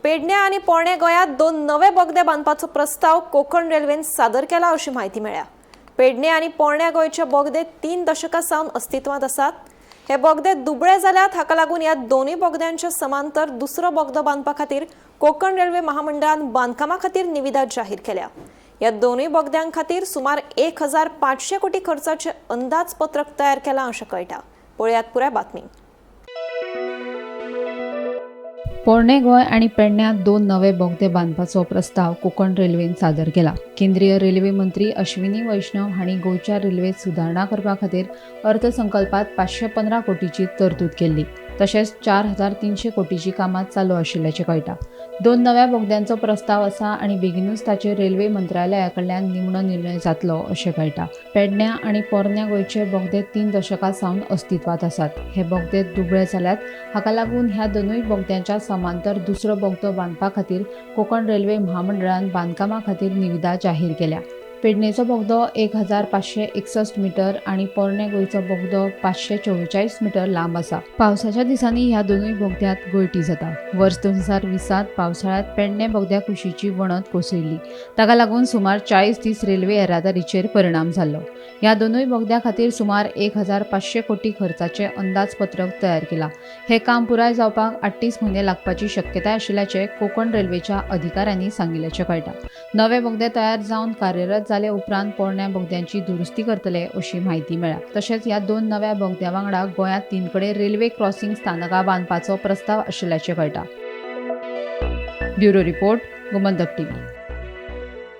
पेडण्या आनी पोरणे गोंयांत दोन नवे बोगदे बांदपाचो प्रस्ताव कोकण रेल्वेन सादर केला अशी म्हायती मेळ्ळ्या. पेडणे आनी पोरण्या गोंयचे बोगदे 3 दशकां सावन अस्तित्वांत आसात. हे बोगदे दुबळे जाल्यात, हाका लागून ह्या दोनूय बोगद्यांच्या समांतर दुसरो बोगदो बांदपा खातीर कोकण रेल्वे महामंडळान बांदकामा खातीर निविदा जाहीर केल्या. ह्या दोनूय बोगद्यां खातीर सुमार 1500 कोटी खर्चाचे अंदाजपत्रक तयार केलां अशें कळटा. पळयात पुराय बातमी. पोरणे गोंय आनी पेडण्यात 2 नवे बोगदे बांदपाचो प्रस्ताव कोकण रेल्वेन सादर केला. केंद्रीय रेल्वे मंत्री अश्विनी वैष्णव हांणी गोंयच्या रेल्वेत सुदारणा करपा खातीर अर्थसंकल्पात 515 कोटीची तरतूद केल्ली. तशेंच 4300 कोटीची कामां चालू आशिल्ल्याचें कळटा. 2 नव्या बोगद्यांचो प्रस्ताव आसा आनी बेगिनूच ताचेर रेल्वे मंत्रालया कडल्यान निमणो निर्णय जातलो अशें कळटा. पेडण्या आनी पोरण्या गोंयचे बोगदे 3 दशकां सावन अस्तित्वांत आसात. हे बोगदे दुबळे जाल्यात, हाका लागून ह्या दोनूय बोगद्यांच्या समांतर दुसरो बोगदो बांदपा खातीर कोकण रेल्वे महामंडळान बांदकामा खातीर निविदा जाहीर केल्या. पेडणेचो बोगदो 1561 मिटर आनी पोरणे गोंयचो बोगदो 544 मिटर लांब आसा. पावसाच्या दिसांनी ह्या दोनूय बोगद्यांत गळटी जाता. वर्स 2020 पावसाळ्यांत पेडणे बोगद्या कुशीची वणत कोसळिल्ली. ताका लागून सुमार 40 दीस रेल्वे येरादारीचेर परिणाम जाल्लो. ह्या दोनूय बोगद्या खातीर सुमार 1500 कोटी खर्चाचे अंदाजपत्रक तयार केला. हे काम पुराय जावपाक 38 म्हयने लागपाची शक्यताय आशिल्ल्याचें कोकण रेल्वेच्या अधिकाऱ्यांनी सांगिल्ल्याचें कळटा. नवे बोगदे तयार जावन कार्यरत जाले उपरांत पोरण्या बोगद्यांची दुरुस्ती करतले अशी म्हायती मेळ्ळ्या. तशेंच ह्या 2 नव्या बोगद्या वांगडा गोंयांत 3 कडेन रेल्वे क्रॉसिंग स्थानकां बांदपाचो प्रस्ताव आशिल्ल्याचें कळटा. Bureau report, Gomantak TV.